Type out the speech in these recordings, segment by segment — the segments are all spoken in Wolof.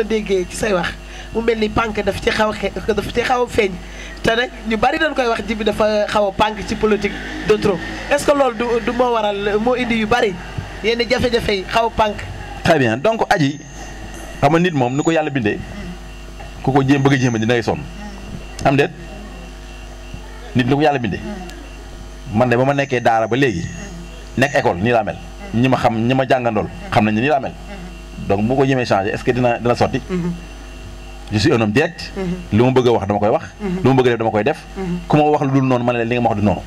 déggee ci say wax mu mel ni pànk daf ci xaw a feeñ te nag ñu bari dañ koy wax Djiby dafa xaw a pànk ci politique de trop est-ce que loolu du moo waral moo indi yu bari yenn jafe-jafe yi xaw a pànk. très bien donc aji xam nga nit moom ni ko yàlla bindee ku ko jéem bëgg a jéem a di ngay sonn am déet nit ni ko yàlla bindee man de ba ma nekkee daara ba léegi nekk école nii laa mel ñi ma xam ñi ma jàngandool xam nañ ne nii laa mel donc bu ko jëmee changé est-ce que dina sotti. je suis un homme direct. lu ma bëgg a wax dama koy wax. lu ma bëgg a def dama koy def. ku ma wax lu dul noonu ma ne leen li nga ma wax du noonu.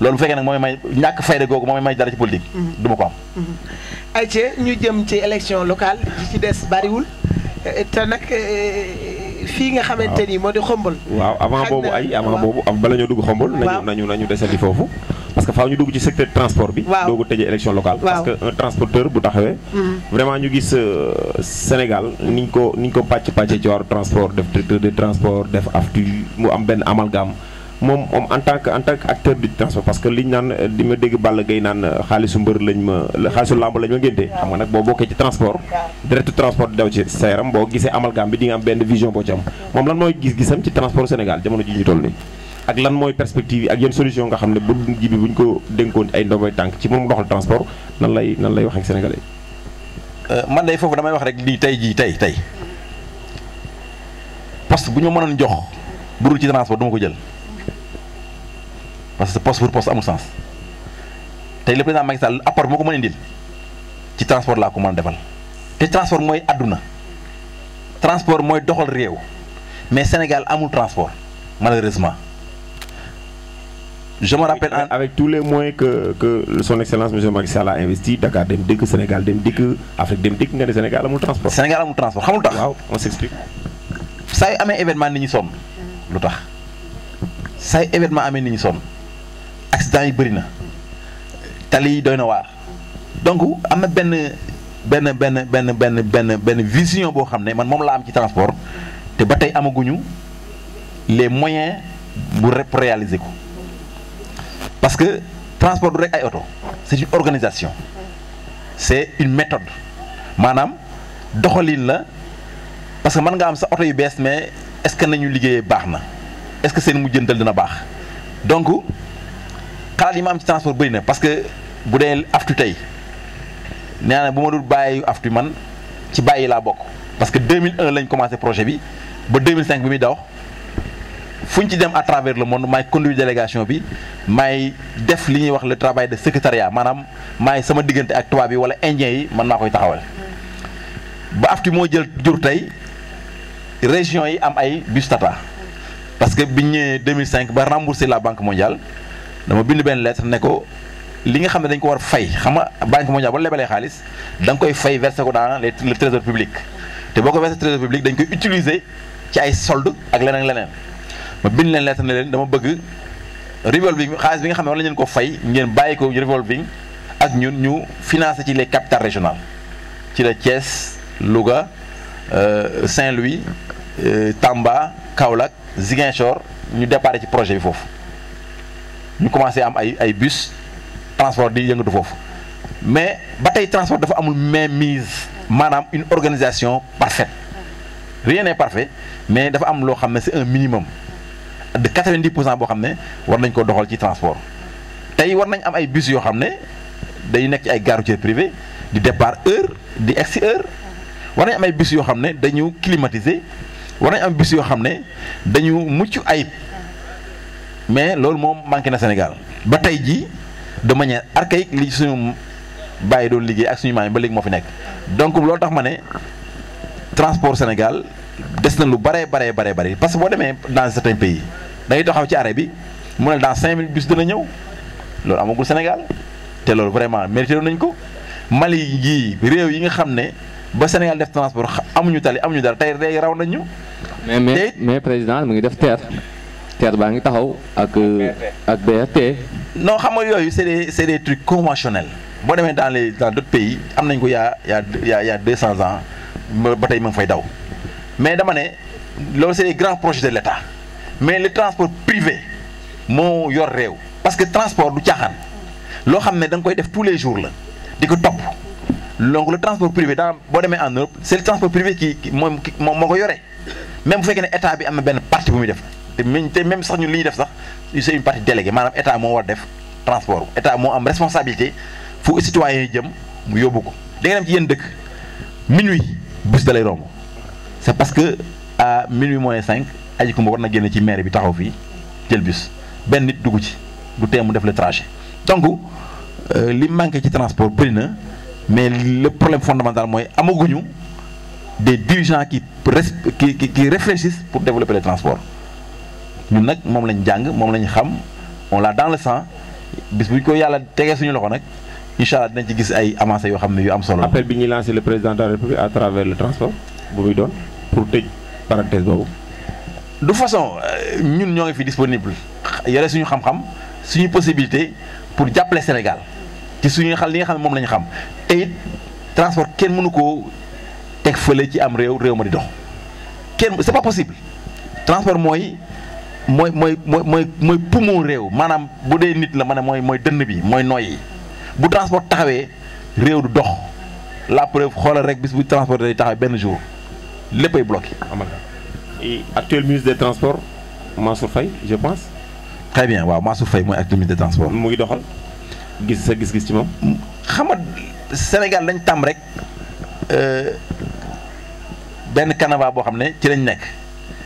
loolu bu fekkee nag mooy may ñàkk fayda googu mooy may dara ci politique. du ma ko am. ayca ñu jëm ci élection locale yi ci des bariwul te nag fii nga xamante ni moo di xombol. waaw avant boobu bala ñoo dugg xombol. nañu desandi foofu. parce que faaw ñu dugg ci secteur transport bi. waaw doogu tëjee élection locale. parce que un transporteur bu taxawee. vraiment ñu gis Sénégal niñ ko pàccee ci wàllu transport def directeur de transport def AFTU mu am benn amalgame moom en tant que acteur du transport parce que liñ naan di ma dégg Balla Gaye naan xaalisu mbër xaalisu làmb lañ ma ngénte xam nga nag boo bokkee ci transport direct transport di daw ci sa yaram boo gisee amalgame bi di nga am benn vision boo ci am moom lan mooy gis-gisam ci transport Sénégal jamono ji ñu toll nii ak lan mooy perspective yi ak yenn solution nga xam ne bu Djiby buñ ko dénkoon ay ndomboy tànk ci moom doxal transport nan lay wax ak sénégalais. man day foofu damay wax rek lii tey poste bu ñu mënoon jox bu dul ci transport duma ko jël parce que poste pour poste amul sens tey le président Macky Sall apport moo ko mën a indil ci transport laa ko mën a defal te transport mooy àdduna transport mooy doxal réew mais Sénégal amul transport malheureusement. Je me rappelle avec tous les moyens que son excellence monsieur Macky Sall a investi Dakar dem dikk Sénégal dem dikk Afrique dem dikk nga ne Sénégal amul transport. Sénégal amul transport xamul tax. waaw on s'explique. saa yu amee événement nit ñi sonn lu tax saa yu événement amee nit ñi sonn accident yi bëri na tali yi doy na waar donc am na benn vision boo xam ne man moom laa am ci transport te ba tey amaguñu les moyens bu réaliser ko. Parce que transport du rek ay oto c'est une organisation c'est une méthode maanaam doxalin la parce que mën nga am sa oto yu bees mais est-ce que nañu liggéeyee baax na est-ce que seen mujjantal dina baax donc xalaat yi ma am ci transport bëri na parce que bu dee AFTU tey nee na bu ma dul bàyyi AFTU man ci bàyyi laa bokk parce que 2001 lañ commencé projet bi ba 2005 bi muy daw. fu ñu ci dem à travers le monde maay conduire délégation bi maay def li ñuy wax le travail de secrétariat maanaam maay sama diggante ak tubaab bi wala indien yi man maa koy taxawal ba AFTU moo jur tey région yi am ay bus Tata parce que biñ ñëwee 2005 ba rembourser la banque mondiale dama bind benn lettre ne ko li nga xam ne dañ ko war fay xam nga banque mondiale ba lebalee xaalis da nga koy fay verser ko dans le trésor public te boo ko verser trésor public dañ koy utiliser ci ay solde ak leneen. ma bind leen lettre ne leen dama bëgg revolving xaalis bi nga xam ne war nañu leen ko fay ngeen bàyyi ko revolving ak ñun ñu financer ci les capitales régionales ci la Thiès Louga Saint-Louis Tamba Kaolack Ziguinchor ñu déparé ci projet bi foofu ñu commencé am ay bus transport di yëngatu foofu mais ba tey transport dafa amul mainmise maanaam une organisation parfaite rien n'est parfait mais dafa am loo xam ne c'est un minimum de 90% boo xam ne war nañ ko doxal ci transport tey war nañ am ay bus yoo xam ne day nekk ci ay gare routière privée di départ heure di egsi heure war nañ am ay bus yoo xam ne dañu climatiser war nañ am bus yoo xam ne dañu mucc ayib mais loolu moom manqué na Sénégal ba tey jii de manière archaïque li suñu bàyyi doon liggéey ak suñu maam ba léegi moo fi nekk donc loolu tax ma ne transport Sénégal des na lu bare parce que boo demee dans certains pays da ngay taxaw ci arrêt bi mu ne dans 5 minutes bus dina ñëw loolu amagul Sénégal te loolu vraiment mérité nañ ko Mali yii réew yi nga xam ne ba Sénégal def transport amuñu tali amuñu dara tey léegi raw nañ ñu. mais président mu ngi def TER baa ngi taxaw ak BRT. non xam nga yooyu c'est des trucs conventionnels boo demee dans d'autres pays am nañ ko y a 200 ans ba tey ma ngi fay daw. mais dama ne loolu c'est des grands projets de l'État mais le transport privé moo yor réew parce que transport du caaxaan loo xam ne da nga koy def tous les jours la di ko topp donc le transport privé boo demee en Europe c'est le transport privé qui moo ko yore même bu fekkee ne état bi am na benn partie bu muy def te même sax ñun li ñuy def sax c'est une partie déléguée maanaam état moo war def transport état moo am responsabilité fu citoyens yi jëm mu yóbbu ko. da nga dem ci yenn dëkk minuit bus da lay romb c'est parce que à minuit moins 5 aji kumba war na génn ci maire bi taxaw fii jël bus benn nit dugg ci du tee mu def le trajet. donc li manqué ci transport bëri na mais le problème fondamental mooy amaguñu des dirigeants qui réfléchissent pour développer le transport ñun nag moom lañ jàng moom lañ xam on l'a dans le sang bis bu ñu ko yàlla tegee suñu loxo nag incha allah dinañ ci gis ay avancées yoo xam ne yu am solo. appel bi ñuy lancé le président de la République à travers le transport bu muy doon pour tëj parenthèse boobu. de façon ñun ñoo ngi fi disponible yore suñu xam-xam suñu possibilité pour jàppale Sénégal ci suñu xel li nga xam ne moom la ñu xam te it transport kenn mënu koo teg fële ci am réew ma di dox kenn c'est pas possible transport mooy poumon réew maanaam bu dee nit la ma ne mooy dënn bi mooy noyyi bu transport taxawee réew du dox la preuve xoolal rek bis bu transport day taxawee benn jour léppay bloqué. Et actuel ministre des transports Mansour Faye je pense. très bien waaw Mansour Faye mooy actuel ministre des transports. mu ngi doxal gis sa gis-gis ci moom. xam nga Sénégal dañ tàmm rek benn canevas boo xam ne ci lañ nekk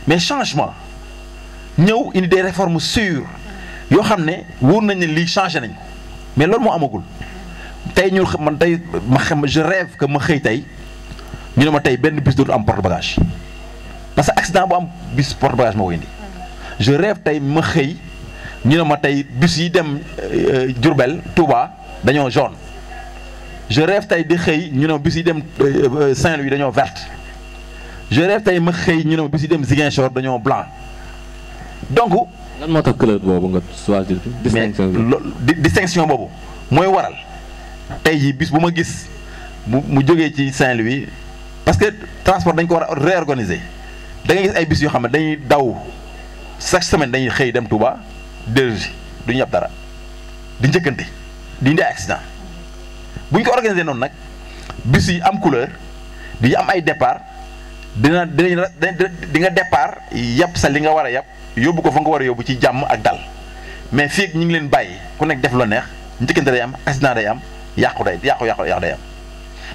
mais changement ñëw indi des réformes sûres yoo xam ne wóor nañ ne lii changé nañ ko mais loolu moo amagul tey ñu man tey je rêve que ma xëy tey ñu ne ma tey benn bus dootu am porte bagage parce que accident bu am bus porte bagage moo ko indi je rêve tey ma xëy ñu ne ma tey bus yi dem Diourbel Touba dañoo jaune je rêve tey di xëy ñu ne ma bus yi dem Saint-Louis dañoo verte je rêve tey ma xëy ñu ne ma bus yi dem Ziguinchor dañoo blanc donc. lan moo tax couleur boobu nga choisir distinction boobu mooy waral tey jii bis bu ma gis mu jógee ci Saint-Louis parce que transport dañ ko war a réorganiser da ngay gis ay bis yoo xam ne dañuy daw chaque semaine dañuy xëy dem Touba dellu si duñu yàpp dara di njëkkante di indi ay accident bu ñu ko organiser noonu nag bis yi am couleur di am ay départ di nga départ yàpp sa li nga war a yàpp yóbbu ko fa nga war a yóbbu ci jàmm ak dal mais fii ak ñu ngi leen bàyyi ku nekk def lu neex njëkkante day am accident day am yàqu day am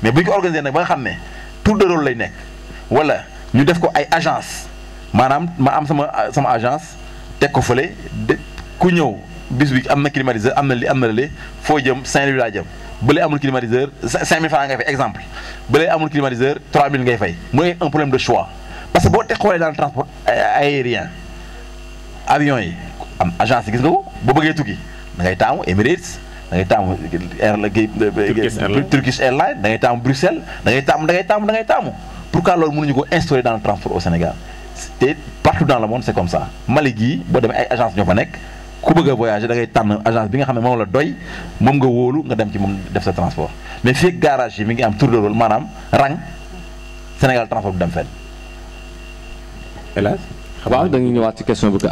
mais bu ñu ko organiser nag ba nga xam ne tour de rôle lay nekk wala ñu def ko ay agence maanaam ma am sama agence teg ko fële ku ñëw bis bi am na climatiseur am na li am na lële foo jëm 5 laa jëm bële amul climatiseur 5000 francs ngay fay exemple bële amul climatiseur 3000 ngay fay mooy un problème de choix parce que boo te xoolee dans le transport aérien avion yi am agence yi gis nga ko boo bëggee tukki da ngay taamu Emirates da ngay taamu Turkish Airlines da ngay taamu Bruxelles da ngay taamu pourquoi loolu mënuñu ko instaurer dans le transport au Sénégal te partout dans le monde c'est comme ça Mali gii boo demee ay agence ñoo fa nekk ku bëgg a voyager da ngay tànn agence bi nga xam ne moom la doy moom nga wóolu nga dem ci moom def sa transport mais fii garage yi mi ngi am tour de rôle maanaam rang Sénégal transport du dem fenn. hélas waaw dañuy ñëwaat ci question bi